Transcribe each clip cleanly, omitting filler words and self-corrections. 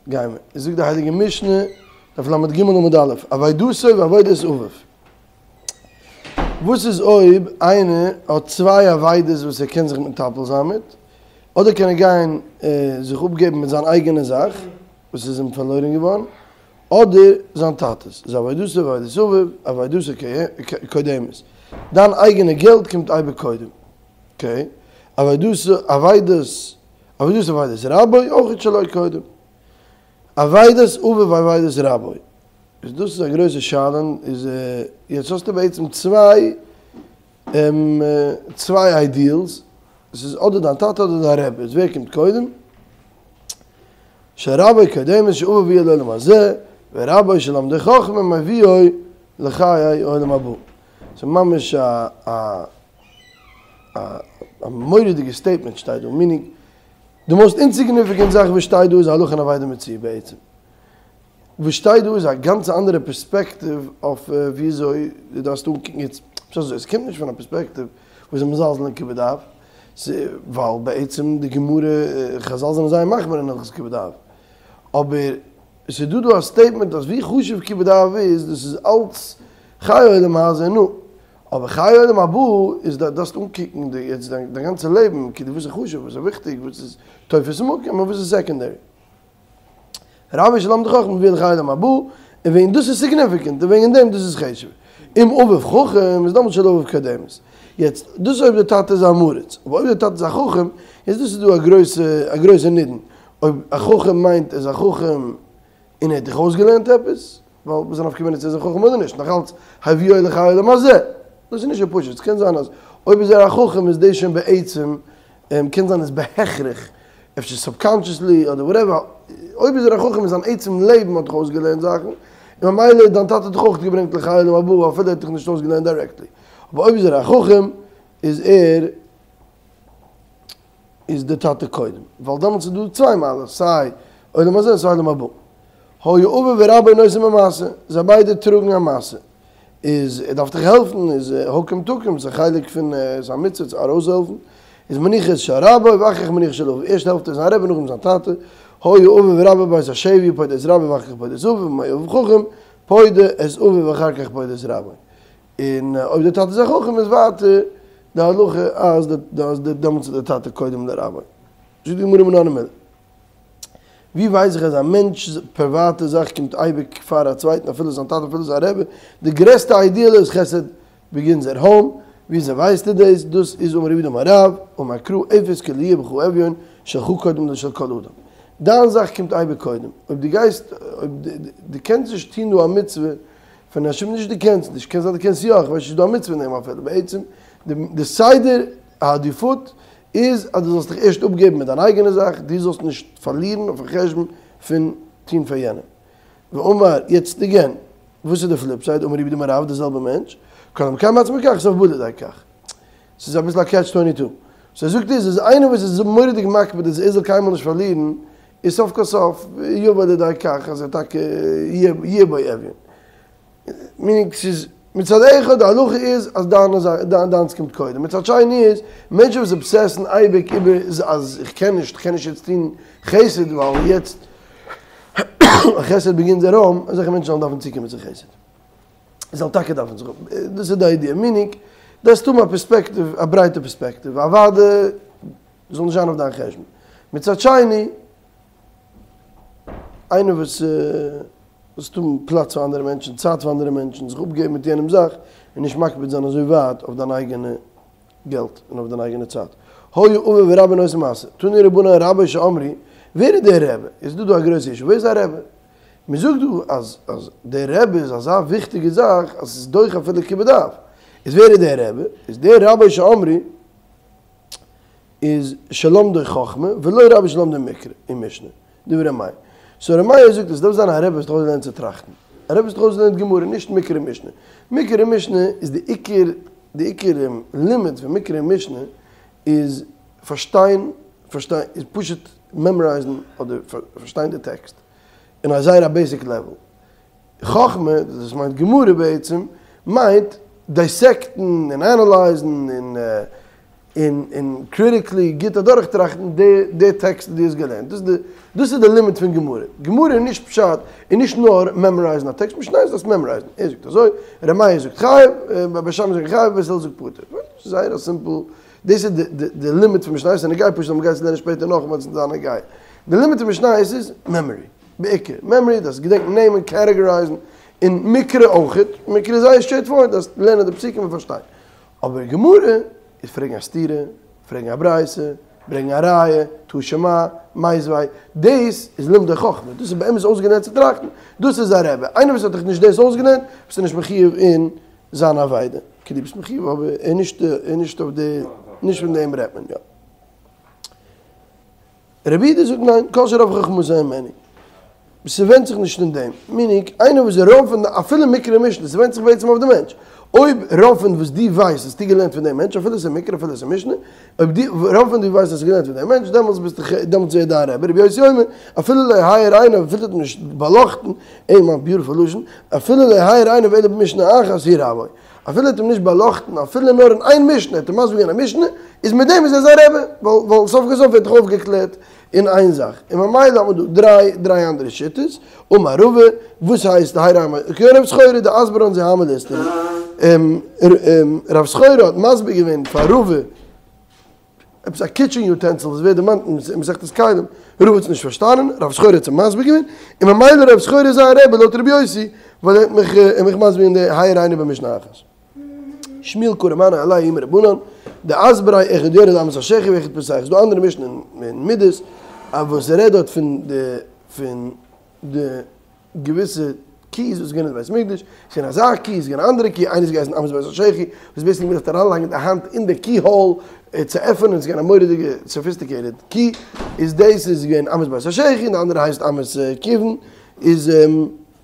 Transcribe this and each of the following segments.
גיימער. עס זאגט די הייליגע משנה, דף לג עמוד א', אבידתו ואבידת אביו. וואס איז אויב איינער האט צוויי אבידות וואס ער קען זיך מטפל זיין מיט, אדער קען ער גיין זיך אפגעבן מיט זיין אייגענע זאך וואס איז אים פארלוירן געווארן, אדער זיין טאטע'ס, איז אבידתו ואבידת אביו, אבידתו קודמת. דיין אייגענע געלט קומט אייביג קודם. okay, אבידתו, אבידת, אבידתו ואבידת רבו, אויך שלו קודם. אבידת אביו ואבידת רבו. איז דאס איז א גרויסע שאלה, איז יעצט האסטו בעצם צוויי צוויי ideals, עס איז אדער דיין טאטע אדער דיין רבי, איז ווער קומט קודם? של רבו קודמת שאביו הביאו לעולם הזה, ורבו שלמדו חכמה מביאו לחיי עולם הבא. ס'איז ממש א א א מורא'דיגע statement שטייט דא, meaning די most insignificant זאך וואס שטייט דא איז הלכה אין אבידה מציאה בעצם. וואס שטייט דא איז א גאנץ אנדערע פערספעקטיוו אויף וויאזוי דו דארפסט אנקוקן יעצט, נישט אזוי, עס קומט נישט פון א פערספעקטיוו וואס איז מזלזל אין כיבוד אב, ווייל בעצם די גמרא, חזל זענען זייער מחמיר אין הלכות כיבוד אב, אבער עס איז דא דא א statement אז ווי חשוב כיבוד אב איז, דאס איז אלץ חיי עולם הזה, נו, אבער חיי עולם הבא איז דארפסט אנקוקן די יעצט דיין גאנצע לעבן, כאילו וואס איז חשוב, וואס איז וויכטיג, וואס איז תופס מקום און וואס איז secondary. רבו שלמדו חכמה מביאו לחיי עולם הבא, און וועגן דאס איז significant, און וועגן דעם דאס איז חשוב. אם אביו חכם איז דאמאלס של אביו קודמת. יעצט, דאס אויב די טאטע איז עם הארץ, אבער אויב די טאטע איז א חכם, איז דאס איז דא א גרויסע א גרויסע נידון. אויב א חכם מיינט ער איז א חכם און ער האט דיך אויסגעלערנט עפעס, ווייל וואס איז א נפקא מינה צו ער איז א חכם אדער נישט, נאך אלץ הביאו לחיי עולם הזה. דאס איז נישט אזוי פשוט, ס'קען זיין אז אויב איז ער א חכם איז דאס שוין בעצם קען זיין איז בהכרח, אפשר subconsciously אדער whatever, אויב איז ער א חכם אין זיין עצם לעבן האט דיך אויסגעלערנט זאכן, און ממילא דיין טאטע האט דיך אויך געברענגט לחיי עולם הבא אפילו ער האט דיך נישט אויסגעלערנט directly. אבער אויב איז ער א חכם איז ער איז די טאטע קודם, ווייל דעמאלטס איז דא צוויי מעלות, סיי עולם הזה און סיי עולם הבא. היה אביו ורבו נושאים במשא, זיי ביידע טראגן א משא. איז ער דארף דיך העלפן, איז הקם תקים, ס'איז א חלק פון זיין מצוה צו ארויסהעלפן, איז מניח את של רבו ואחר כך מניח של אביו, ערשט העלפט ער זיין רבי נאכדעם זיין טאטע, היה אביו ורבו בבית השבי פודה את רבו ואחר כך פודה את אביו, אם היה אביו חכם, פודה את אביו ואחר כך פודה את רבו. און אויב דער טאטע איז א חכם איז ווייטער די הלכה אז דעמאלטס איז דער טאטע קודם לרבו. זאגט די גמרא מנא הני מילי. ווי ווייס איך אז א מענטש'ס פריוואטע זאך קומט אייביג פאר א צווייטן אפילו זיין טאטע אפילו זיין רבי, די גרעסטע ideal איז חסד begins at home, וויאזוי ווייסטו דאס? דאס איז אמר רב יהודה אמר רב, אמר קרא אפס כי לא יהיה בך אביון שלך קודם לשל כל אדם. דיין זאך קומט אייביג קודם, אויב דו גייסט, אויב דו קענסט נישט טון דא א מצוה פון השם, נישט דו קענסט נישט, קען זיין דו קענסט יא, איך ווייס נישט איז דא א מצוה אין דעם אפילו, בעצם די סדר העדיפות איז אז דו זאלסט דיך ערשט אפגעבן מיט דיין אייגענע זאך, דו זאלסט נישט פארלירן אויפן חשבון פון טון פאר יענעם. ואמר, יעצט again, וואס איז די flip side, אמר רב יהודה אמר רב, די זעלבע מענטש, כל המקיים עצמו כך, סוף בא לידי כך. ס'איז אביסל א catch 22. וואס ער זאגט איז, אז איינער וואס איז מורא'דיג מקפיד אז ער זאל קיינמאל נישט פארלירן, איז סוף כל סוף יבא לידי כך אז ער טאקע יהיה בו אביון. meaning ס'איז מצד אחד די הלכה איז אז דיינס קומט קודם, מצד שני איז מענטשן וואס obsess ן אייביג איבער אז איך קען נישט, איך קען נישט יעצט טון חסד ווייל יעצט חסד begins at home, אזעלכע מענטשן זאלן דארפן צוקומען צו חסד. זיי זאלן טאקע דארפן זיך, דאס איז די idea, meaning דארפסט האבן א פערספעקטיוו, א ברייטע פערספעקטיוו, אוואדע זאל נישט זיין אויף דיין חשבון, מצד שני איינער וואס זאלסט האבן פלאץ פאר אנדערע מענטשן, צייט פאר אנדערע מענטשן, זיך אפגעבן מיט יענעם זאך, און נישט מקפיד זיין אזוי ווייט אויף דיין אייגענע געלט און אויף דיין אייגענע צייט. היה אביו ורבו נושאים במשא, תנו רבנן רבו שאמרו, ווער איז דער רבי? איז דא דא א גרויסע issue, ווער איז א רבי? מען זאגט דא אז אז דער רבי איז אזא וויכטיגע זאך אז ס'איז דוחה אפילו כיבוד אב. איז ווער איז דער רבי? איז דער רבו שאמרו איז שלמדו חכמה ולא רבו שלמדו מקרא און משנה. דברי ר' מאיר. so ר' מאיר זאגט עס דארף זיין א רבי וואס האט אויסגעלערנט צו טראכטן. א רבי וואס האט אויסגעלערנט גמרא, נישט מקרא און משנה. מקרא און משנה איז די עיקר, די עיקר לימוד פון מקרא און משנה איז פארשטיין, פארשטיין, איז פשוט memorize ן אדער פארשטיין די טעקסט אין א זייער א basic level. חכמה, דאס מיינט גמרא בעצם, מיינט dissect ן און analyze ן און. און און קריטיקלי גוט אדורכטראכטן די די טעקסט וואס דו האסט געלערנט. דאס איז די דאס איז די לימוד פון גמרא. גמרא איז נישט פשט איז נישט נאר מעמארייזן א טעקסט, משניות דארפסט מעמארייזן. ער זאגט אזוי, ר' מאיר זאגט חייב, בית שמאי זאגן חייב, בית הלל זאגט פטור. זייער א סימפל, דאס איז די די די לימוד פון משניות, ס'איז נוגע פשוט אז מ'גייט עס לערנען שפעטער נאכאמאל ס'וועט זיין נוגע. די לימוד פון משניות איז מעמארי, בעיקר. מעמארי, דארפסט געדענקן נעמען, קעטעגארייזן, און מקרא אויכעט, מקרא איז זייער סטרעיט פארווארד, דארפסט לערנען די פסוקים און פארשטיין. אבער גמרא איז פרעגן א סתירה, פרעגן א ברייתא, ברענגן א ראיה, תא שמע, מיתיבי, דאס איז לימודי חכמה, דאס איז באמת אויסגעלערנט צו טראכטן, דאס איז א רבי, איינער וואס האט דיך נישט דאס אויסגעלערנט, ביסטו נישט מחיוב אין זיין עבודה, כאילו ביסט מחיוב אבער ער נישט ער נישט אויף די, נישט פון דעם רעדט מען יא. רבי יהודה זאגט ניין, כל שרוב חכמתו הימנו. ס'ווענדט זיך נישט אין דעם. מיניג, איינער וואס רוב פון די, אפילו מקרא משנה, ס'ווענדט זיך בעצם אויף די מענטש. אויב רוב פון וואס דו ווייסט האסטו געלערנט פון דעם מענטש, אפילו ס'איז מקרא אפילו ס'איז משנה, אויב דו, רוב פון דו ווייסט האסטו געלערנט פון דעם מענטש, דעמאלטס ביסטו, דעמאלטס איז ער דיין רבי. רבי יוסי אומר, אפילו לא האיר עיניו, אפילו האט אים נישט באלאכטן, אים, א ביוטיפול לשון, אפילו לא האיר עיניו אלא במשנה אחת הוא רבו. אפילו האט אים נישט באלאכטן אפילו נאר אין איין משנה, האט אים מסביר געווען א משנה, איז מיט דעם איז ער זיין רבי, ווייל ווייל סוף כל סוף ווערט דאך אויפגעקלערט אין איין זאך, און ממילא האט מען דא דריי דריי אנדערע שיטות, אמר רבא, וואס הייסט האיר עיניו, כגון רב סחורה דאסברן זוהמא ליסטים, רב סחורה האט מסביר געווען פאר רבא, עפעס א קיטשען יוטענסיל וואס ווערט דערמאנט אין מסכת כלים, רבא האט עס נישט פארשטאנען, רב סחורה האט עס אים מסביר געווען, און ממילא רב סחורה איז זיין רבי לויט רבי יוסי, ווייל ער האט מיך ער מיך מסביר געווען די האיר עיניו במשנה אחת. שמואל קרי מנו עליה ההוא מרבנן, דאסבריה אחד יורד לאמת השחי ואחד פותח, ס'איז דא אנדערע משנה אין מידות וואס רעדט דארט פון די פון די געוויסע keys וואס איז געווען אין בית המקדש, ס'איז געווען אזא key, ס'איז געווען א אנדערע key, איינער איז געהייסן אמת בית השחי, וואס בעיסיקלי מ'דארף אריינלייגן די האנט אין די key hole צו עפענען, ס'איז געווען א מורא'דיגע סאפיסטיקעיטעד key, איז דאס איז געווען אמת בית השחי, און די אנדערע הייסט אמת כיוון, איז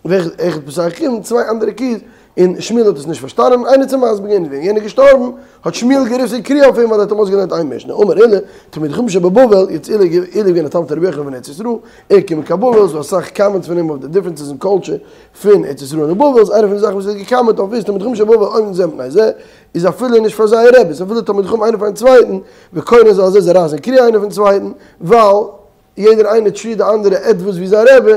ואחד פותח כיוון, צוויי אנדערע keys, און שמואל האט עס נישט פארשטאנען, איינער האט אים מסביר געווען, איז ווען יענער געשטארבן, האט שמואל געריסן קריעה אויף אים ווייל ער האט אים אויסגעלערנט איין משנה, אמר עולא, תלמידי חכמים שבבבל, יעצט עולא איז געווען א תלמיד פון רבי יוחנן פון ארץ ישראל, ער קומט קיין בבל, ס'דא אסאך קאמענטס פון אים אויף די דיפרענסעס אין קולטשער פון ארץ ישראל און בבל, איז איינע פון די זאכן וואס ער האט געקאמענט אויף איז תלמידי חכמים שבבבל עומדין זה מפני זה, איז אפילו נישט פאר זייער רעביס, אפילו תלמידי חכמים איינער פארן צווייטן, וקורעין זה על זה, זיי רייסן קריעה איינער פון צווייטן, ווייל יעדער איינער טריט די אנדערע עטוואס ווי זיין רבי,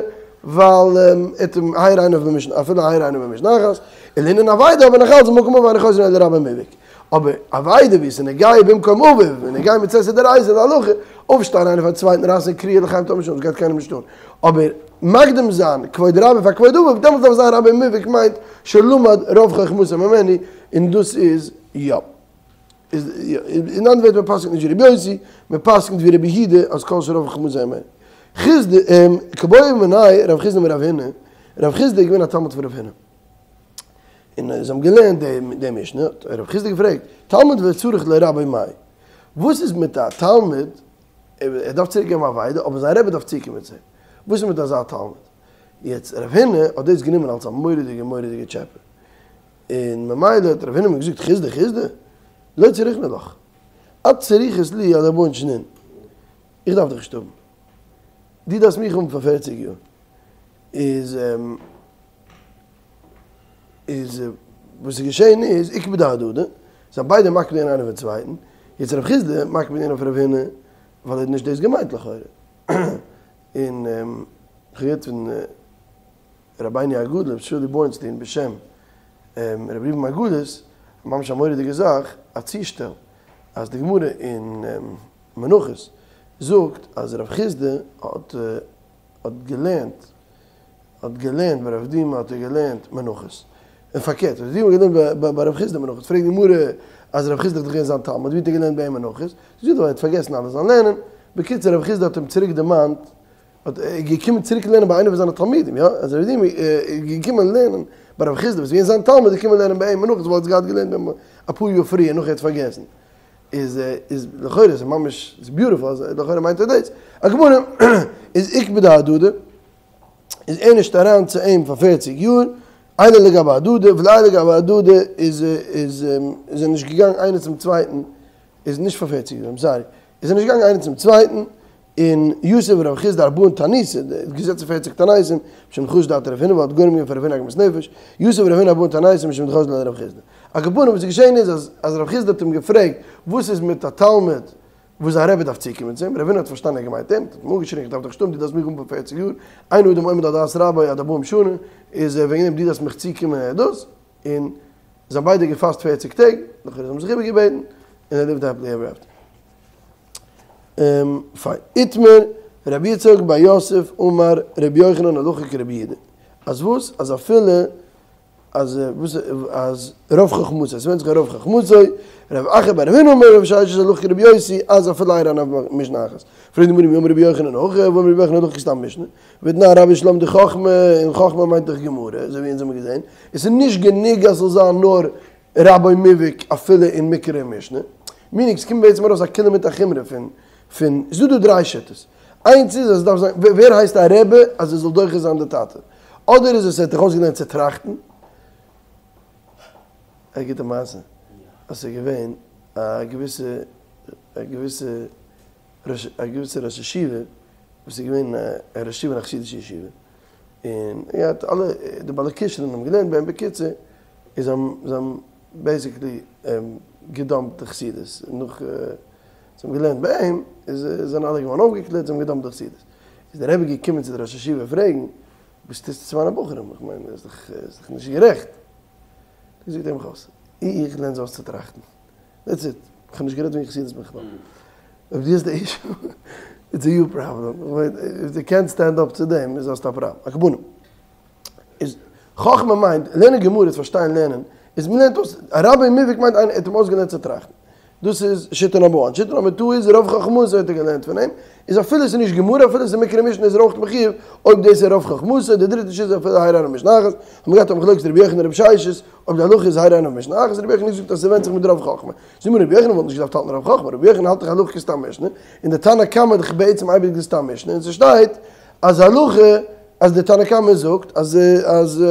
ווייל ער האט אים האיר עיניו במשנה, אפילו האיר עיניו במשנה אחת, ולענין אבידה אבער נאך אלץ במקום אביו אינו חוזרין אלא לרבו המובהק. אבער אבידה ווי עס איז נוגע במקום אביו, און נוגע מצות עשה דאורייתא להלכה, אויפשטיין איינער פארן צווייטן רייסן קריעה לחיים טאר מען נישט, דאס גייט קיינעם נישט אן. אבער מקדים זיין כבוד רבו פאר כבוד אביו, דעמאלטס דארף זיין רבו מובהק מיינט שלמד רוב חכמתו ממנו, און דאס איז יא. איז אין אנדערע ווערטער מען פסק'נט נישט ווי רבי יוסי, מען פסק'נט ווי רבי יהודה אז כל שרוב חכמתו הימנו. חסדא, קא בעו מיניה רב חסדא מרב הונא, רב חסדא איז געווען א תלמיד פון רב הונא, און זיי האבן געלערנט די משנה, האט רב חסדא געפרעגט, תלמיד וצריך לרבו מאי, וואס איז מיט א תלמיד, ער דארף צוריק געבן אבידה, אבער זיין רבי דארף צוקומען צו אים, וואס איז מיט אזא תלמיד? יעצט רב הונא האט דאס גענומען אלס א מורא'דיגע מורא'דיגע טשעפע, און ממילא האט רב הונא אים געזאגט חסדא חסדא לא צריכנא לך, את צריכת לי עד ארבעין שנין, איך דארף דיך נישט האבן, דו דארפסט מיך האבן פאר פערציג יאר, איז איז וואס איז געשען איז איקפדו אהדדי, זיי האבן ביידע מקפיד געווען איינער אויפן צווייטן, יעצט רב חסדא מקפיד געווען אויף רב הונא ווייל ער האט נישט דאס געמיינט לכאורה, און כ'האב געהערט פון רבינו הגדול רבי שאולי בורנסטין בשם רבי ראובן מרגלית, ממש א מורא'דיגע זאך, א צושטעל, אז די גמרא אין מנחות זאגט אז רב חסדא האט האט געלערנט האט געלערנט ביי רב דימא האט ער געלערנט מנחות, און פארקערט רב דימא האט געלערנט ביי רב חסדא מנחות, פרעגט די גמרא אז רב חסדא איז דאך געווען זיין תלמיד ווי האט ער געלערנט ביי אים מנחות, זאגט ער ווייל ער האט פארגעסן אלעס זיין לערנען, בקיצור רב חסדא האט אים צוריק דערמאנט האט ער געקומען צוריק לערנען ביי איינער פון זיינע תלמידים, יא, אז רבי דימי איז געקומען לערנען ביי רב חסדא וואס איז געווען זיין תלמיד, איז געקומען לערנען ביי אים מנחות ווייל ער האט עס געהאט געלערנט ביי אים אפאר יאר פריער נאך ער האט פארגעסן. איז איז לכאורה איז ממש איז ביוטיפול אז לכאורה מיינט ער דאס. על כל פנים איז איקפדו אהדדי איז ער נישט אריין צו אים פאר פערציג יאר, עייליה לגבי הדדי ולא עייליה לגבי הדדי איז איז איז ער נישט געגאנגען איינער צום צווייטן איז נישט פאר פערציג יאר, איים סארי, איז ער נישט געגאנגען איינער צום צווייטן. און יתיב רב חסדא ארבעין תעניתא, געזעצן פערציג תעניתים, משום דחזא דעתיה דרב הונא ווייל האט גורם געווען פאר רב הונא עגמת נפש, יתיב רב הונא ארבעין תעניתים משום דחזא דעתיה דרב חסדא. על כל פנים וואס איז געשען איז אז אז רב חסדא האט אים געפרעגט וואס איז מיט א תלמיד וואס זיין רבי דארף צוקומען צו אים, רב הונא האט פארשטאנען ער האט געמיינט אים, האט אים אנגעשריגן איך דארף דיך נישט האבן דו דארפסט מיך האבן פאר פערציג יאר, אין אדם עומד על דעת רבו עד ארבעים שנה, איז וועגן דעם דו דארפסט מיך צוקומען ער דאס, און זיי האבן ביידע געפאסט פערציג טעג, נאכדעם זיי האבן זיך איבערגעבעטן, און they lived happily ever after. פיין. איתמר, רבי יצחק בר יוסף אמר רבי יוחנן הלכה כרבי יהודה. אז וואס? אז אפילו אז וואס אז רוב חכמתו, עס ווענדט זיך אין רוב חכמתו, רב אחא בר רב הונא אמר רב ששת הלכה כרבי יוסי, אז אפילו העיר עיניו במשנה אחת. פרעגט די גמרא מי אמר רבי יוחנן הכי, והאמר רבי יוחנן הלכה כסתם משנה, והתנן רבו שלמדו חכמה, און חכמה מיינט דאך גמרא, אזוי ווי אונז האבן געזען, עס איז נישט גענוג אז ס'זאל זיין נאר רבו מובהק אפילו אין מקרא און משנה, meaning ס'קומט בעצם ארויס א קולא מיט א חומרא פון פון, ס'דא דא דריי שיטות, איינס איז אז עס דארף זיין, ווער הייסט א רבי אז ער זאל דוחה זיין די טאטע? אדער איז עס ער האט דיך אויסגעלערנט צו טראכטן? א גוטע מעשה, אז ס'איז געווען א געוויסע א געוויסע א געוויסע ראש ישיבה וואס איז געווען א ראש ישיבה אין א חסידישע ישיבה, און ער האט אלע די בעלי כשרון האבן געלערנט ביי אים, בקיצור איז זיי האבן basically געדאמפט די חסידות, נאך זיי האבן געלערנט ביי אים איז זענען אלע געווארן אויפגעקלערט זיי האבן געדאמפט די חסידות, איז דער רבי געקומען צו די ראש ישיבה פרעגן וואס טוסטו צו מיינע בחורים, איך מיין איז דאך איז דאך נישט גערעכט, זאגט ער אים איך לערן זיי אויס צו טראכטן, that's it, איך האב נישט גערעדט וועגן חסידות בכלל, אויב דו האסט די issue it's a you problem, איך מיין אויב דו קענסט stand up צו דעם איז האסטו א פראבלעם, על כל פנים איז חכמה מיינט לערנען גמרא איז פארשטיין לערנען איז מ'לערנט אויס א רבי מובהק מיינט איינער האט אים אויסגעלערנט צו טראכטן דאס איז שיטה number one, שיטה number two איז רוב חכמתו האט ער געלערנט פון אים, איז אפילו עס איז נישט גמרא אפילו עס איז מקרא משנה איז ער אויך מחיוב אויב דאס איז רוב חכמתו, די דריטע שיטה איז אפילו העיר עיניו במשנה אחת, האט מען געהאט א מחלוקת רבי יוחנן רבי ששת אויב די הלכה איז העיר עיניו במשנה אחת, רבי יוחנן האט געזאגט אז ס'ווענדט זיך מיט רוב חכמה, זאג מיר רבי יוחנן וואלט נישט געדארפט האלטן רוב חכמה, רבי יוחנן האלט דאך הלכה כסתם משנה, און די תנא קמא איז דאך בעצם אייביג די סתם משנה, און ס'שטייט אז הלכה אז די תנא קמא זאגט אז אז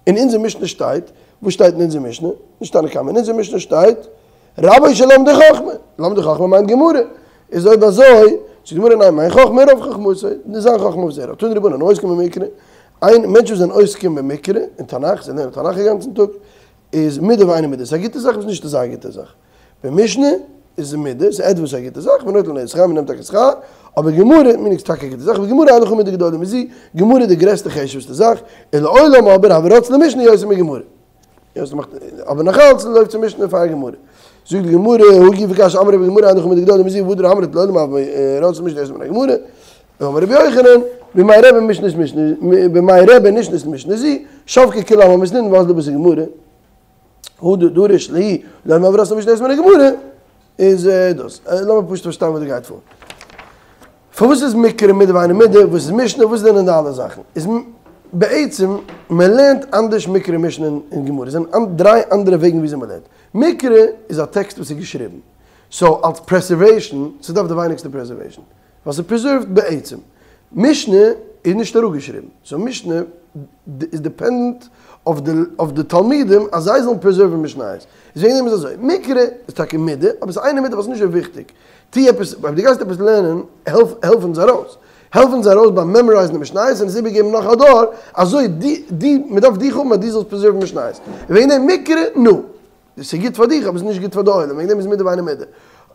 אין אונזער משנה שטייט, וואס שטייט אין אונזער משנה? נישט תנא קמא, אין אונזער משנה שטייט רבו שלמדו חכמה, למדו חכמה מיינט גמרא, איז אויב אזוי, זאגט די גמרא ניין מיין חכמה רוב חכמתו, נישט זיין חכמה וואס ער האט, תנו רבנן העוסקים במקרא, איין מענטש וואס זענען עוסקים במקרא, אין תנך, זיי לערנען תנך אגאנצן טאג, איז מידה ואינה מידה, ס'איז א גוטע זאך אבער ס'איז נישט אזא גוטע זאך. במשנה איז מידה, ס'איז עטוואס א גוטע זאך, ונוטל ממנו שכר, מ'נעמט טאקע שכר, אבער גמרא, meaning ס'איז טאקע א גוטע זאך, אבער גמרא אין לך מידה גדולה מזו, גמרא איז די גרעסטע חשוב'סטע זאך, און לעולם אבער הוי רץ למשנה יותר מגמרא. אבער נאך אלץ לויפט צו משנה פאר גמרא. זאגט די גמרא, הא גופא קשיא אמרי בגמרא אין לך מידה גדולה מזו, והדר אמרת לעולם הוי רץ למשנה יותר מן הגמרא. אמר רבי יוחנן, בימי רבי משנת משנה, בימי רבי נשנית משנה זו, שבקה כולי עלמא מתניתין ואזלא בתר גמרא. הא דדריש להו לעולם הוי רץ למשנה יותר מן הגמרא, איז דאס. לאמיר פשוט פארשטיין וואס דא גייט פאר. פארוואס איז מקרא מידה ואינה מידה, וואס איז משנה, וואס זענען די אלע זאכן? איז בעצם מען לערנט אנדערש מקרא משנה און גמרא, עס זענען דריי אנדערע וועגן וויאזוי מען לערנט. מקרא איז א טעקסט וואס איז געשריבן, so אלס preservation, ס'דארף די ווייניגסטע preservation. ווייל ס'איז preserved בעצם. משנה איז נישט אראפגעשריבן. so משנה איז dependent אויף די תלמידים אז זיי זאלן preserve ן משניות. איז וועגן דעם איז אזוי. מקרא איז טאקע מידה, אבער ס'איז אינה מידה ווייל ס'איז נישט אזוי וויכטיג. טו עפעס, אויב דו גייסט עפעס לערנען, העלף העלף אונז ארויס. העלף אונז ארויס ביים memorize ן די משניות און עס איבערגעבן נאך א דור, אזוי די די מ'דארף דיך האבן אז דו זאלסט preserve ן משניות. וועגן דעם מקרא, נו. ס'איז גוט פאר דיך אבער ס'איז נישט גוט פאר די עולם, וועגן דעם איז מידה ואינה מידה.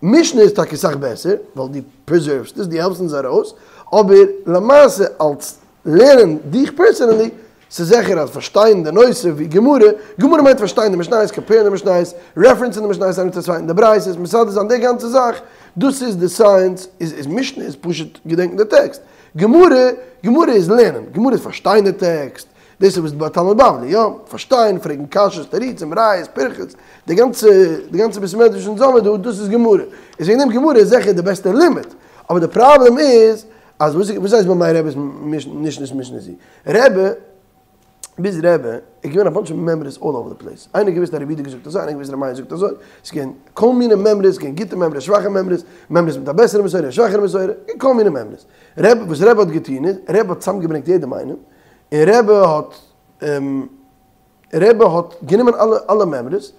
משנה איז טאקע סאך בעסער, ווייל דו preserve סט עס, דו העלפסט אונז ארויס, אבער למעשה אלס לערנען דיך personally, ס'איז זיכער אז פארשטיין די נושא ווי גמרא, גמרא מיינט פארשטיין די משניות, compare ן די משניות, reference ן די משניות איינער צום צווייטן, די ברייתות, מסדר זיין די גאנצע זאך, דאס איז די science, איז משנה איז פשוט געדענקן די טעקסט. גמרא, גמרא איז לערנען, גמרא איז פארשטיין די טעקסט, דאס איז וואס ביי תלמוד בבלי, יא, פארשטיין, פרעגן קשיות, תירוצים, ראיות, פירכות, די גאנצע, די גאנצע בית מדרש אונז האמיר דא, דאס איז גמרא. איז וועגן דעם גמרא איז זיכער די בעסטע לימוד. אבער די פראבלעם איז, אז וואס וואס הייסט ביי מיין רבי איז נשנית משנה זו? רבי, ביז רבי, איז געווען א bunch פון מימרות all over the place. איינער געוואוסט אז רבי יהודה געזאגט אזוי, איינער געוואוסט רבי מאיר זאגט אזוי. ס'איז געווען כל מיני מימרות, געווען גוטע מימרות, שוואכע מימרות, מימרות מיט א בעסערע מסורה, א שוואכערע מסורה, געווען כל מיני מימרות. רבי, וואס רבי האט געטון איז, רבי האט צוזאמגעברענגט יעדעם איינעם, און רבי האט רבי האט גענומען אלע אלע מימרות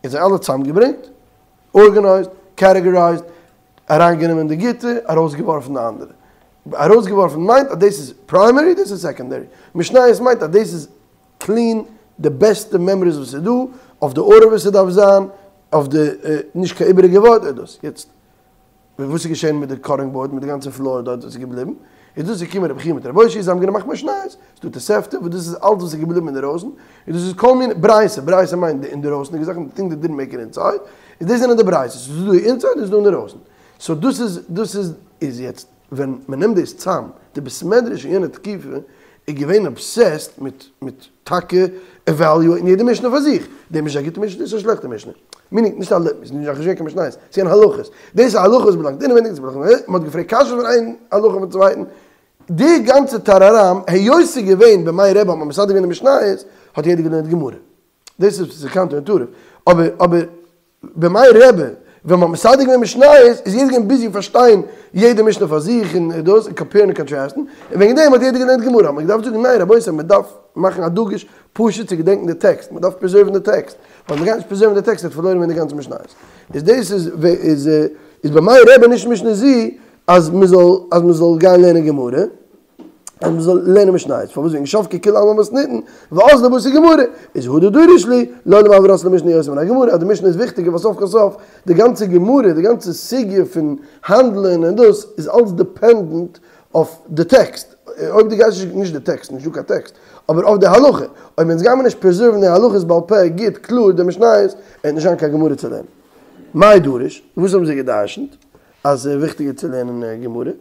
און זיי אלע צוזאמגעברענגט, organized, categorized. אריינגענומען די גוטע, ארויסגעווארפן די אנדערע. ארויסגעווארפן מיינט אז דאס איז primary, דאס איז secondary. משניות מיינט אז דאס איז clean, די בעסטע מימרות וואס איז דא, אויף די order וואס ס'דארף זיין, אויף די, נישט קיין איבעריגע ווארט, דאס. יעצט, וואס איז געשען מיט די cutting board, מיט די גאנצע floor דארט וואס איז געבליבן? איז דאס געקומען רבי חייא מיט רבי אושעיא, זיי האבן געמאכט משניות, ס'איז דא תוספתא, וואס דאס איז אלץ וואס איז געבליבן אינדערויסן, און דאס איז כל מיני ברייתא, ברייתא מיינט די אינדערויסנדיגע זאכן, די thing that didn't make it inside, איז דאס זענען די ברייתות, ס'איז דא די inside און ס'איז דא אינדערויסן. so דאס איז, דאס איז, איז יעצט ווען מ'נעמט דאס צאם, די בית מדרש אין יענע תקופה איז געווען obsessed מיט מיט טאקע evaluate ן יעדע משנה פאר זיך, די משנה איז א גוטע משנה, דאס איז א שלעכטע משנה, meaning נישט אלע, ס'איז נישט געווען קיין משניות, ס'איז געווען הלכות, דאס איז הלכות באלאנגט אינעווייניג, דאס באלאנגט, מ'האט געפרעגט קשיות פון איין הלכה אויפן צווייטן, די גאנצע טאראראם, היות ס'איז געווען בימי רבי האט מען מסדר געווען די משניות, האט יעדער געלערנט גמרא. דאס איז counter אבער אבער בימי רבי ווען מ'האט מסדר געווען משניות איז יעדער געווען busy פארשטיין יעדע משנה פאר זיך און דאס און compare ן און contrast ן, און וועגן דעם האט יעדער געלערנט גמרא, האט מען געדארפט זאגן ניין רבותי מען דארף מאכן א דגוש פשוט צו געדענקן די טעקסט, מען דארף preserve ן די טעקסט, ווייל מ'גייט נישט preserve ן די טעקסט וועט פארלוירן ווערן די גאנצע משניות. איז דאס איז איז איז בימי רבי נישט משנה זו אז מ'זאל אז מ'זאל גיין לערנען גמרא. אז מען זאל לערנען משניות, פארוואס וועגן שבקי כולי עלמא מתניתין, ואזלי בתר גמרא, איז הדר דריש להו, לעולם הוה רץ למשנה יותר מן הגמרא, אז די משנה איז וויכטיגער ווייל סוף כל סוף די גאנצע גמרא, די גאנצע סוגיא פון האנדלען און דאס איז אלץ dependent אויף די טעקסט, אויב דו גייסט נישט, נישט די טעקסט, נישט דא קיין טעקסט, אבער אויף די הלכה, אויב אונז גיימער נישט preserve ן די הלכות בעל פה גוט קלאר די משניות, וועט נישט זיין קיין גמרא צו לערנען. מאי דריש, וואס האבן זיי גע'דרש'נט אז ס'איז וויכטיגער צו לערנען גמרא?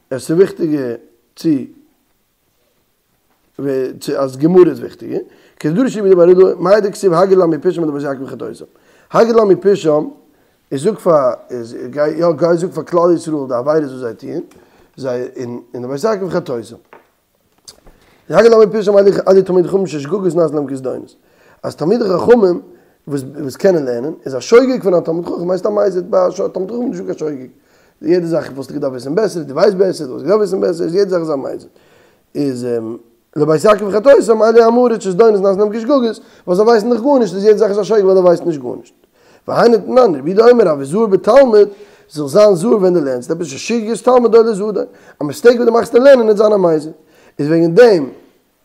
עס איז וויכטיגער צו צו אז גמרא איז וויכטיגער, כדדרש רבי יהודה בר אילעאי, מאי דכתיב הגד לעמי פשעם ולבית יעקב חטאותם. הגד לעמי פשעם, איז זאג פאר איז גיי יא גיי זאג פאר כלל ישראל די עבירות וואס זיי טוען, זיי און און לבית יעקב חטאותם. הגד לעמי פשעם אלו תלמידי חכמים ששגגות נעשות להם כזדונות. אז תלמידי חכמים וואס וואס קענען לערנען, איז א שוגג פון א תלמיד חכם הייסט א מזיד, ביי א תלמיד חכם איז נישטא קיין שוגג. יעדע זאך וואלסטו געדארפט וויסן בעסער, דו ווייסט בעסער, דו וואלסט געדארפט וויסן בעסער, איז יעדע זאך איז א מזיד. איז לבית יעקב חטאותם אלו עמי הארץ שזדונות נעשות להם כשגגות, ווייל זיי ווייסן דאך גארנישט, איז יעדע זאך איז א שוגג ווייל ער ווייסט נישט גארנישט. והיינו תנן, רבי יהודה אומר, הוי זהיר בתלמוד, זאל זיין זהיר ווען דו לערנסט עפעס, ששגגת תלמוד עולה זדון, א mistake וואס דו מאכסט אין לערנען וועט זיין א מזיד. איז וועגן דעם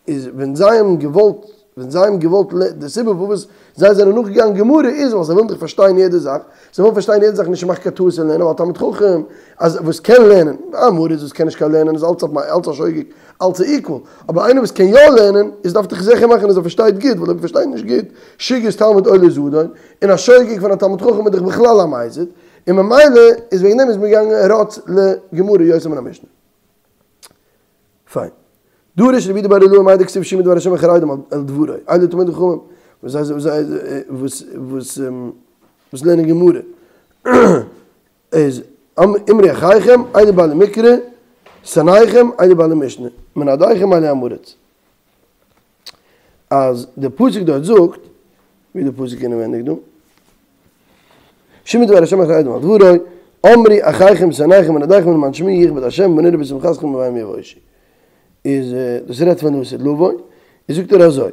איז ווען זיי האבן געוואלט, ווען זיי האבן געוואלט, די סיבה פארוואס זיי זענען נאכגעגאנגען גמרא איז ווייל זיי ווילן דאך פארשטיין יעדע זאך, זיי ווילן פארשטיין יעדע זאך נישט מאכן קיין טעות אין לערנען, ווייל תלמיד חכם אז וואס קען לערנען, עם הארץ וואס קען נישט קיין לערנען איז אלץ אלץ א שוגג, אלץ א equal, אבער איינער וואס קען יא לערנען איז דארף דאך זיכער מאכן אז ער פארשטייט גוט, ווייל אויב ער פארשטייט נישט גוט, שגגת תלמוד עולה זדון, און א שוגג פון א תלמיד חכם איז דאך בכלל א מזיד, און ממילא איז וועגן דעם איז מען געגאנגען רץ לגמרא יותר מן המשנה. פיין. דרש רבי יהודה בר אילעאי מאי דכתיב שמעו דבר השם החרדים אל דברי, אלו תלמידי חכמים וואס זיי זיי וואס וואס וואס לערנען גמרא איז אמרו אחיכם אלו בעלי מקרא שונאיכם אלו בעלי משנה מנעדיכם אלו עם הארץ. אז די פסוק דארט זאגט, ווי די פסוק אינעווענדיג דא, שמעו דבר השם החרדים אל דברי, אמרו אחיכם שונאיכם מנעדיכם למען שמי יכבד השם ונראה בשמחתכם ובהם יבושו. איז דאס רעדט פון לעתיד לבוא, איז זאגט ער אזוי,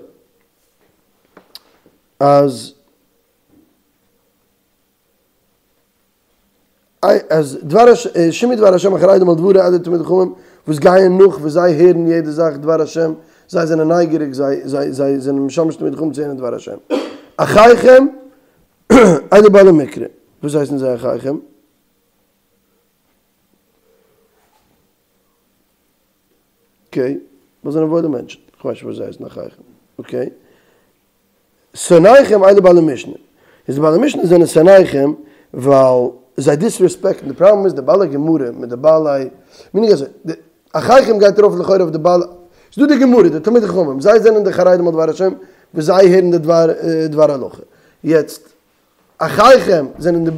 אז אז דבר הש שמעו דבר השם החרדים אל דברי אלו תלמידי חכמים וואס גייען נאך וואס זיי הערן יעדע זאך דבר השם, זיי זענען נייגעריג זיי זיי זיי זענען משמש תלמידי חכמים צו הערן דבר השם. אחיכם אלו בעלי מקרא, וואס הייסן זיי אחיכם? okay, וואס זענען וואוילע מענטשן, כ'ווייס נישט וואס זיי הייסן אחיכם, okay. שונאיכם אלו בעלי משנה, איז די בעלי משנה זענען שונאיכם ווייל זיי disrespect ן, די פראבלעם איז די בעלי גמרא מיט די בעלי, meaning אזוי, די אחיכם גייט ארויף לכאורה אויף די בעלי, ס'איז דא די גמרא, די תלמידי חכמים, זיי זענען די חרדים על דבר השם וואס זיי הערן די דבר דבר הלכה, יעצט אחיכם זענען די,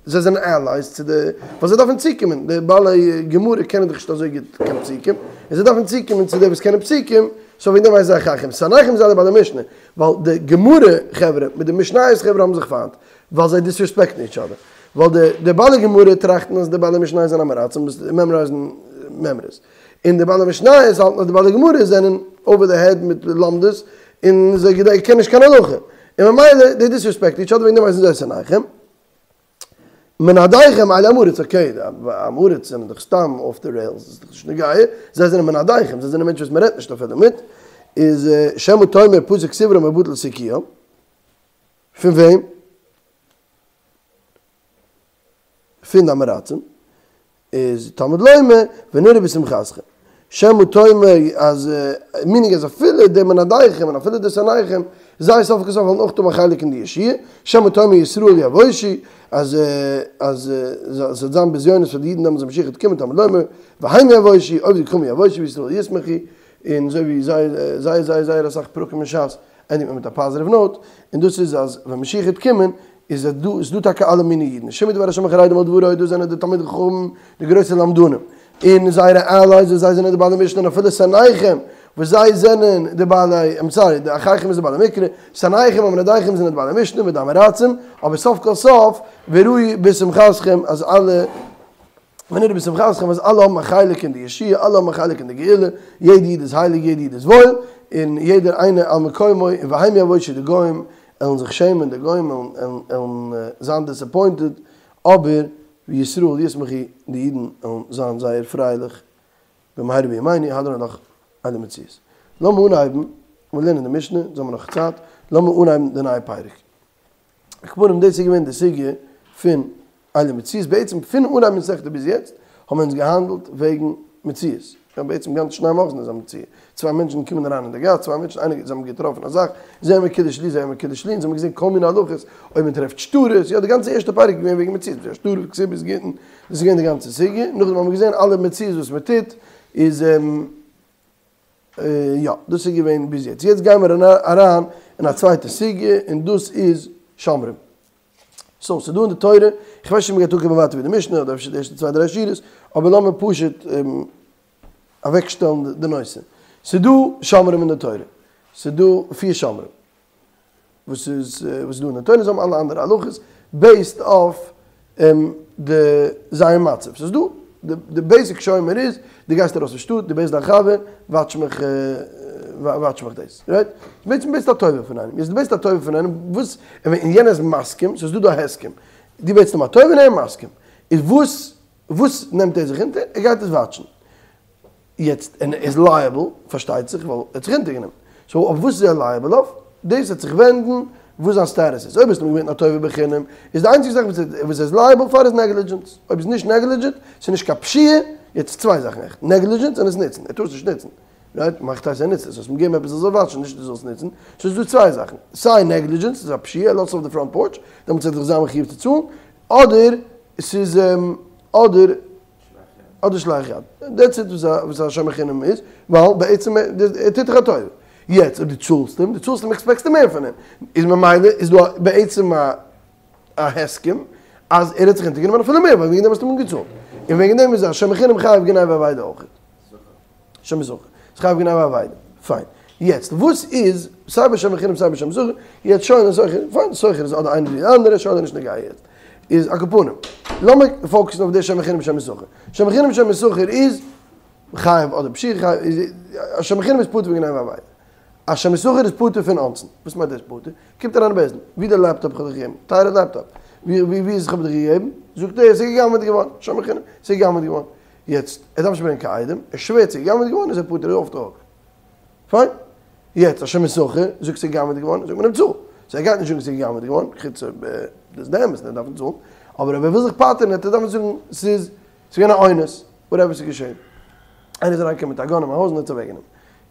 זיי זענען allies צו די, ווייל זיי דארפן צוקומען, די בעלי גמרא קענען דאך נישט אזוי גוט קיין פסוקים, און זיי דארפן צוקומען צו די וואס קענען פסוקים, so וועגן דעם הייסן זיי אחיכם, שונאיכם זענען די בעלי משנה, ווייל די גמרא חברה מיט די משניות חברה האבן זיך פיינט, ווייל זיי disrespect ן each other, ווייל די די בעלי גמרא טראכטן אז די בעלי משניות זענען עם הארצים וואס memorize ן מימרות, און די בעלי משניות האלטן אז די בעלי גמרא זענען over the head מיט לומדות און זיי קענען נישט קיין הלכה, און ממילא they disrespect each other וועגן דעם הייסן זיי שונאיכם. מנדיכם אלו עם הארץ, okay, די עם הארץ זענען דאך סתם off the rails, איז דאך נישט נוגע, זיי זענען מנדיכם, זיי זענען מענטשן וואס מען רעדט נישט אפילו מיט, איז שמא תאמר פסק סברם ובטל סיכוים, פון וועם? פון די עם הארצים, איז תלמוד לומר ונראה בשמחתכם, שמא תאמר אז meaning אז אפילו די מנדיכם און אפילו די שונאיכם זיי סוף כל סוף וועלן אויך האבן א חלק אין די ישועה, שמא תאמר ישראל יבושו אז אז עס וועט זיין בזיונות פאר די אידן דעמאלטס ווען משיח וועט קומען תלמוד לומר והם יבושו עובדי כוכבים יבושו וישראל ישמחו, און אזוי ווי זייער זייער זייער זייער אסאך פרקים אין שס ענדיגט מען מיט א positive note, און דאס איז אז ווען משיח וועט קומען איז דא איז דא טאקע אלע מיני אידן, שמעו דבר השם החרדים על דברו, דאס זענען די תלמידי חכמים די גרויסע למדנים, און זייערע allies וואס זיי זענען די בעלי משנה און אפילו שונאיכם וואס זיי זענען די בעלי, I'm sorry, די אחיכם איז די בעלי מקרא, שונאיכם המנדיכם זענען די בעלי משנה מיט די עם הארצים, אבער סוף כל סוף וראו בשמחתכם אז אלע ונראה בשמחתכם אז אלע האבן א חלק אין די ישועה, אלע האבן א חלק אין די גאולה, יעדע איד איז הייליג, יעדע איד איז וואויל, און יעדער איינער על מקומו, און והם יבושו די גוים עלן זיך שעמען, די גוים עלן זיין disappointed, אבער וישראל ישמחו, די אידן עלן זיין זייער פרייליך, במהרה בימינו, הדרן עלך אלו מציאות. לאמיר אנהייבן, מיר לערנען די משנה, אונז האבן נאך צייט, לאמיר אנהייבן די נייע פרק. על כל פנים דאס איז געווען די סוגיא פון אלו מציאות, בעצם פון אנהייב מסכתא ביז יעצט האבן אונז געהאנדלט וועגן מציאות, יא בעצם גאנץ שני מחזור איז א מציאה, צוויי מענטשן קומען אריין אין די גאס, צוויי מענטשן איינער זיי האבן געטראפן א זאך, זה מקודש לי זה מקודש לי, אונז האבן געזען כל מיני הלכות, אויב מען טרעפט שטרות, יא די גאנצע ערשטע פרק איז געווען וועגן מציאות, שטרות, כתובות, גיטין, דאס איז געווען די גאנצע סוגיא, נאכדעם האבן מיר געזען אלע מציאות וואס מען טוט, איז. יא, דאס איז געווען ביז יעצט. יעצט גייען מיר אריין אין א צווייטע סוגיא, און דאס איז שומרים. so, ס'איז דא אין די תורה, איך ווייס נישט אויב מ'גייט אנקומען ווייטער ווי די משנה, אדער אפשר די ערשטע צוויי דריי שורות, אבער לאמיר פשוט אוועקשטעלן די נושא. ס'איז דא שומרים אין די תורה. ס'איז דא פיר שומרים. וואס איז וואס איז דא אין די תורה, זיי האבן אלע אנדערע הלכות based אויף די זייער מצב, ס'איז דא די basic שומר איז דו גייסט ארויס פון שטאט דו בעטסט דיין חבר watch מיך watch מיך דאס, right? בעצם בעטסט א טובה פון איינעם, יעצט דו בעטסט א טובה פון איינעם וואס און יענער איז מסכים, ס'איז דא דא א הסכם, דו בעטסט אים א טובה און ער איז מסכים, איז וואס וואס נעמט ער זיך אונטער? ער גייט עס watch ן. יעצט און ער איז liable פארשטייט זיך ווייל ער האט זיך אונטערגענומען, so אויף וואס איז ער liable אויף? דאס וועט זיך ווענדן וואס זיין status איז, אויב האסטו אים געבעטן א טובה בחינם איז די איינציגע זאך וואס ער איז liable פאר איז negligence, אויב איז נישט negligent ס'איז נישט קיין פשיעה, יעצט צוויי זאכן עכט, negligence און עס נוצן, ער טאר עס נישט נוצן, right? מאכט אז ער נוצט עס, האסט אים געגעבן עפעס ער זאל watch ן נישט דו זאלסט נוצן, so איז דא צוויי זאכן, סיי negligence איז א פשיעה ער לאזט עס אויף די front porch, דעמאלטס וועט ער זיך זיין מחיוב צו צאלן, אדער ס'איז אדער אדער שלח יד. that's it וואס א שומר חינם איז, ווייל בעצם ער טוט דיך א טובה. יעצט אויב דו צאלסט אים, דו צאלסט אים expect סטו מער פון אים. איז ממילא איז דא בעצם א הסכם אז ער האט זיך אונטערגענומען אפילו מער, ווייל וועגן דעם האסטו אים געצאלט. און וועגן דעם איז א שומר חינם חייב גניבה ואבידה אויך. שומר שכר. איז חייב גניבה ואבידה. פיין. יעצט וואס איז סיי ביי שומר חינם סיי ביי שומר שכר, יעצט שואל און שוכר, פיין שוכר איז אדער איינער ווי די אנדערע, שואל איז נישט נוגע יעצט. איז על כל פנים, לאמיר focus ן אויף די שומר חינם שומר שכר. שומר חינם שומר שכר איז חייב אדער פשיעה חייב, א שומר חינם איז פטור פון גניבה ואבידה. א שומר שכר איז פטור פון אונסין. וואס מיינט דאס פטור? קומט אריין אין בית דין, ווי די לעפטאפ איך האב דיך געגעבן? טייערע לעפטאפ. ווי ווי איז איך האב דיך געגעבן? זאגט ער, ס'איז גע'גנב'עט געווארן. שומר חינם, ס'איז גע'גנב'עט געווארן. יעצט, ער דארף נישט ברענגען קיין עדים, ער שווערט ס'איז גע'גנב'עט געווארן איז ער פטור, ער איז off the hook. פיין. יעצט א שומר שכר זאגט ס'איז גע'גנב'עט געווארן, זאגט מען אים צאל. so ער גייט נישט זאגן ס'איז גע'גנב'עט געווארן, חוץ אויב דאס איז די אמת און ער דארף נישט צאלן, אבער אויב ער וויל זיך פטר'ן וועט ער דארפן זאגן ס'איז ס'איז געווען א אונס, whatever ס'איז געשען. איינער איז אריינגעקומען מיט א gun אין מיין הויז און האט עס אוועקגענומען.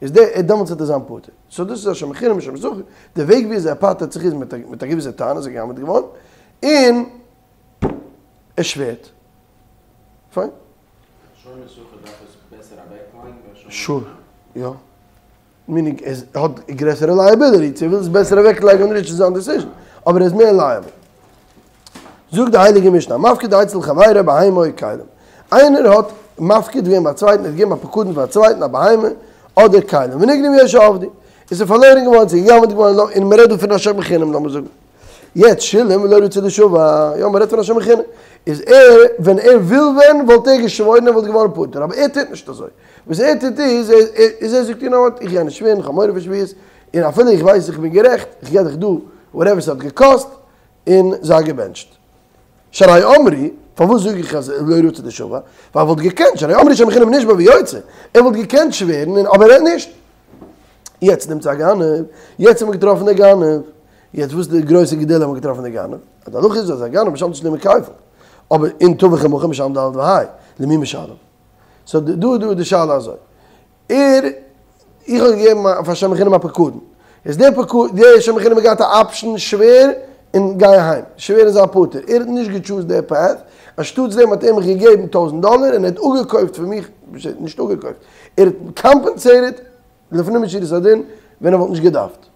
איז דער דעמאלטס וועט ער זיין פטור. so דאס איז א שומר חינם שומר שכר, די וועג וויאזוי ער פטר'ט זיך איז מיט א געוויסע טענה ס'איז גע'גנב'עט געווארן, און ער שווערט. פיין. שומר שכר דארף עס בעסער אוועקלייגן ווי א שומר sure, יא. meaning ער האט גרעסערע liability, צו ער וויל עס בעסער אוועקלייגן אדער נישט איז זיין decision, אבער ער איז מער liable. זאגט די הייליגע משנה, המפקיד אצל חברו בהמה או כלים. איינער האט מפקיד געווען ביי א צווייטן, ער האט געגעבן א פקדון פאר א צווייטן א בהמה אדער כלים, ונגנבו או שאבדו, עס איז פארלוירן געווארן, ס'איז גע'גנב'ט געווארן, און מ'רעדט דא פון א שומר חינם לאמיר זאגן. יעצט שילם ולא רצה לישבע, יא מ'רעדט פון א שומר חינם, איז ער ווען ער וויל ווען וואלט ער געשוואוירן ער וואלט געווארן פטור, אבער ער טוט נישט אזוי, וואס ער טוט איז, איז ער זאגט you know what, איך גיי נישט שווערן, איך האב מורא פון שבועות, און אפילו איך ווייס איך בין גערעכט, איך גיב דיך דא whatever ס'האט געקאסט, און זיי געבענטשט. שהרי אמרו, פארוואס זאג איך אז לא רצה דשבע? ווייל ער וואלט געקענט, שהרי אמרו שומר חינם נשבע ויוצא, ער וואלט געקענט שווערן אבער ער האט נישט. יעצט נמצא הגנב, יעצט האט מען געטראפן די גנב, יעצט וואס איז די גרויסע גדולה אז מען האט געטראפן די גנב? אז די הלכה איז אז א גנב משלם תשלומי כפל, אבער און טבח ומכר משלם ד' וה', למי משלם? סאו דא איז דא די שאלה אזוי, ער, איך האב געגעבן פאר שומר חינם א פקדון, איז דער פקדון, דער שומר חינם האט געהאט א option שווער און גיי אהיים, שווער און זיי פטור, ער האט נישט גע choose ט דער path, אנשטאטס דעם האט ער מיך געגעבן טויזענט דאלער און ער האט אפגעקויפט פון מיך, נישט אפגעקויפט, ער האט compensated לפנים משורת הדין ווען ער וואלט נישט געדארפט.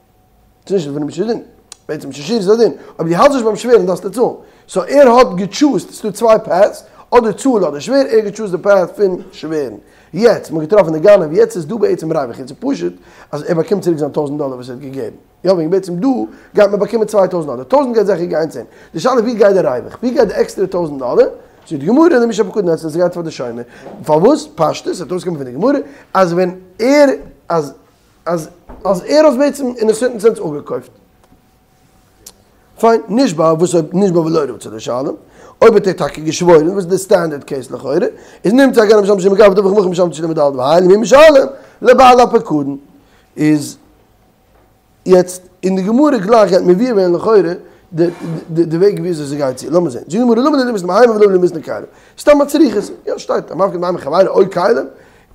ס'איז נישט לפנים משורת הדין, בעצם משורת הדין, אויב דו האלטסט נישט ביים שווערן דארפסטו צאלן. so ער האט גע choose ט, ס'איז דא צוויי paths, אדער צאל אדער שווער, ער האט גע choose ט די path פון שווערן. יעצט, מ'האט געטראפן די גנב, יעצט איז דא בעצם ריווח, יעצט איז פשוט אז ער באקומט צוריק זיין טויזנט דאלער וואס ער האט געגעבן. יא, וועגן בעצם דא גייט מען באקומען 2000 דאלער, טויזנט גייט זיכער גיין צו אים. די שאלה ווי גייט די ריווח, ווי גייט די עקסטערע טויזנט דאלער? זאגט די גמרא, למי שהפקדון אצלו, ס'גייט פאר די שומר. פארוואס? פשטות, ס'וועט אויסקומען פון די גמרא, אז ווען ער, אז אז אז ער האט בעצם אין א certain sense אפגעקויפט. פיין, נשבע, וואס אויב נשבע ולא רצה לשלם? אויב האט ער טאקע געשוואוירן, וואס איז די standard case לכאורה, איז נמצא הגנב משלם תשלומי כפל טבח ומכר משלם תשלומי ד' וה' למי משלם? לבעל הפקדון. איז יעצט אין די גמרא גלייך גייט מבואר ווערן לכאורה די די וועג וויאזוי ס'גייט צו, לאמיר זען, זאגט די גמרא למה לי למיתני בהמה ולמה לי למיתני כלים, סתם א צריכות, יא שטייט המפקיד בהמה מחבירו או כלים,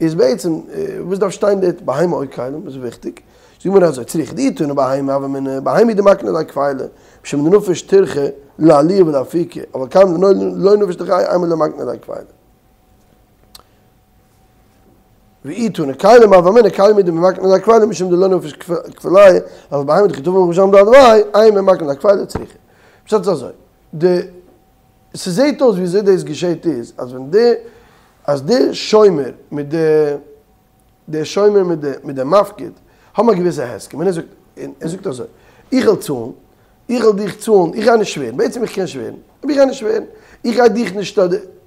איז בעצם וואס דארף שטיין דארט בהמה או כלים, וואס איז וויכטיג, זאגט די גמרא אזוי, צריכא דאי תנא בהמה הוה אמינא, בהמה דמקנה ליה כפילא, משום דנפיש טירחא לעלויי ולאפוקי, אבל כלים דלא נפיש טירחייהו אימא לא מקנה ליה כפילא. ואי תנא כלים הוה אמינא כלים הוא דמקני ליה כפילא משום דלא נפיש כפילייהו אבל בהמה דכי טבח ומכר משלם ד' וה' אימא מקנה ליה כפילא צריכא. פשט איז אזוי, די ס'זעהט אויס וויאזוי דאס געשעהט איז אז ווען די אז די שומר מיט די די שומר מיט די מיט די מפקיד האבן א געוויסע הסכם און ער זאגט און ער זאגט אזוי איך וועל צאלן איך וועל דיך צאלן, איך גיי נישט שווערן, בעצם איך קען שווערן, אבער איך גיי נישט שווערן, איך גיי דיך נישט,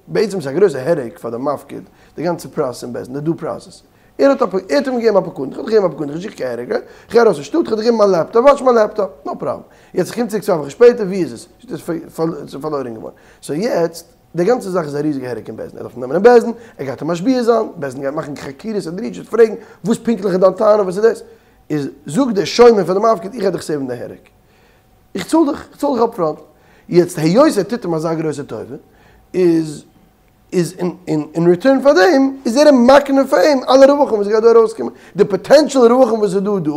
בעצם איז א גרויסע headache פאר די מפקיד, די גאנצע process אין בית דין, די due process, ער האט ער האט אים געגעבן א פקדון, איך האב דיך געגעבן א פקדון, איך זוך קיין headache, איך גיי ארויס פון שטאט, איך האב דיך געגעבן מיין laptop, watch מיין laptop, no problem, יעצט איך קום צוריק צוויי וואכן שפעטער, ווי איז עס? ס'איז פארלוירן געווארן, so יעצט, די גאנצע זאך איז א ריזיגע headache אין בית דין, ער דארף נעמען אין בית דין, ער גייט אים משביע זיין, בית דין גייט מאכן חקירות און דרישות, פרעגן, וואס פונקטליך איז דיין טענה, וואס איז דאס? איז זאגט דער שומר פאר די מפקיד איך גיי דיך save ן די headache, איך צאל דיך, איך צאל דיך upfront. יעצט היות ער טוט אים אזא גרויסע טובה, איז איז אין return פאר דעם איז ער אים מקנה פאר אים אלע רווחים וואס גייט דא ארויסקומען, די potential רווחים וואס איז דא דא,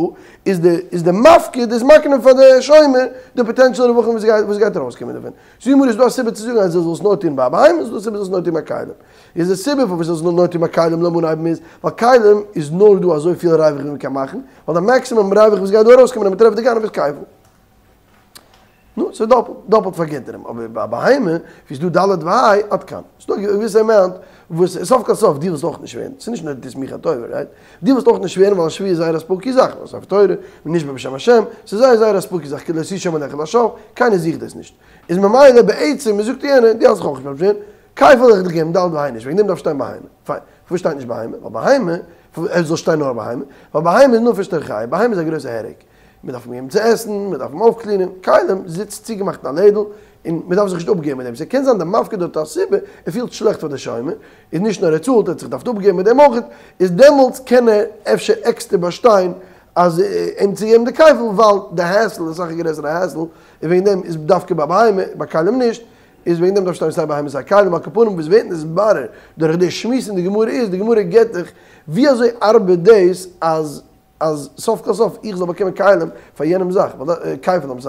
איז די איז די מפקיד איז מקנה פאר די שומר די potential רווחים וואס גייט וואס גייט ארויסקומען דערפון. זאג מיר איז דא א סיבה צו זאגן אז ער זאל עס נאר טון ביי א בהמה, איז דא א סיבה זאל עס נאר טון ביי כלים? איז די סיבה פארוואס עס איז נאר נוטה מכלים לאמיר אנהייבן איז ווייל כלים איז נאר דא אזויפיל ריווח ווי מ'קען מאכן, ווייל די maximum ריווח וואס גייט דא ארויסקומען אז מ'טרעפט די גנב איז כפל. נו, ס'איז דאפלט, דאפלט פארגינט ער אים, אבער ביי א בהמה ווי ס'איז דא ד' וה' עד כאן. ס'איז דא א געוויסע amount וואס סוף כל סוף דו ווילסט אויך נישט ווערן, ס'איז נישט נאר דו טוסט מיך א טובה, right? דו ווילסט אויך נישט ווערן ווייל א שבועה איז זייער א spooky זאך, ווייל ספר תורה, מ'נשבע בשם השם, ס'איז זייער זייער א spooky זאך, כי לא תשא עיניך לשווא, קיינער זוכט דאס נישט. איז ממילא בעצם מ'זאגט יענער, דו האסט זיך אויך נישט ביים שווערן, כפל וועל איך דיך געבן ד' וה' נישט, וועגן דעם דארף שטיין בהמה. פיין, פארוואס שטייט נישט בהמה? ווייל בהמה, עס זאל שטיין נאר בהמה, ווייל בהמה איז נפיש טירחייהו, בהמה איז א גרויסע headache, מען דארף אים געבן צו עסן, מען דארף אים אויפ clean ען, כלים זיצט צוגעמאכט אין א לעדל, און מען דארף זיך נישט אפגעבן מיט דעם, ס'קען זיין דער מפקיד האט א סיבה, ער פילט שלעכט פאר די שומר, איז נישט נאר ער צאלט, ער האט זיך געדארפט אפגעבן מיט דעם אויך, איז דעמאלטס קען ער אפשר עקסטער באשטיין אז אים צו געבן די כפל, ווייל די hassle איז אסאך א גרעסערע hassle, און וועגן דעם איז דווקא ביי בהמה, ביי כלים נישט, איז וועגן דעם דארף שטיין סיי בהמה סיי כלים, על כל פנים וואס ווערט נתברר דורך די שמועס אין די גמרא איז, די גמרא געבט דיך ווי אזוי ארבעט דאס אז אז סוף כל סוף איך זאל באקומען כלים פאר יענעם זאך, כפל I'm sorry,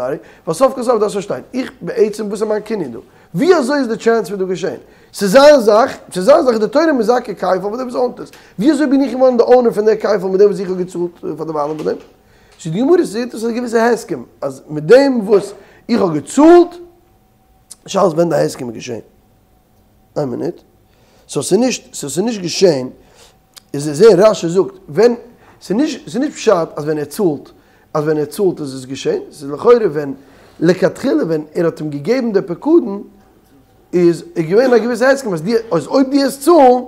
ווייל סוף כל סוף דארפסט פארשטיין, איך בעצם וואס איז מיין קנין דא? ווי אזוי איז די transfer דא געשען? ס'איז זיין זאך, ס'איז זיין זאך, די תורה מזכה כפל פאר דעם וואס own ט עס, ווי אזוי בין איך געווארן די owner פון דער כפל מיט דעם וואס איך האב געצאלט פאר די בעלים פון דעם? ס'איז די גמרא זעט עס איז א געוויסע הסכם אז מיט דעם וואס איך האב געצאלט שאלה איז ווען די הסכם איז געשען. איין מינוט. so ס'איז נישט, so ס'איז נישט געשען, איז זעה רש"י זאגט, ווען, ס'איז נישט, ס'איז נישט פשט אז ווען ער צאלט, אז ווען ער צאלט איז עס געשען, ס'איז לכאורה ווען, לכתחילה ווען ער האט אים געגעבן די פקדון, איז געווען א געוויסע הסכם אז די, אז אויב דו וועסט צאלן,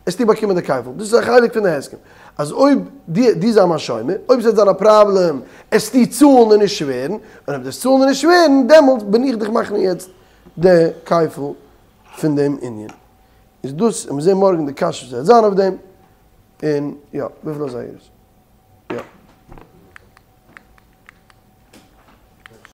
עסטו באקומען די כפל, דאס איז א חלק פון די הסכם, אז אויב דו דו זיי מיין שומר, אויב ס'וועט זיין א פראבלעם, עסטו צאלן און נישט שווערן, און אויב דו עסט צאלן און נישט שווערן, דעמאלטס בין איך דיך מקנה יעצט. די כפל פון דעם ענין. איז דאס, און מיר זעהן מארגן די קשיא וואס וועט זיין אויף דעם, און יא, וויפיל אזייגער איז? יא.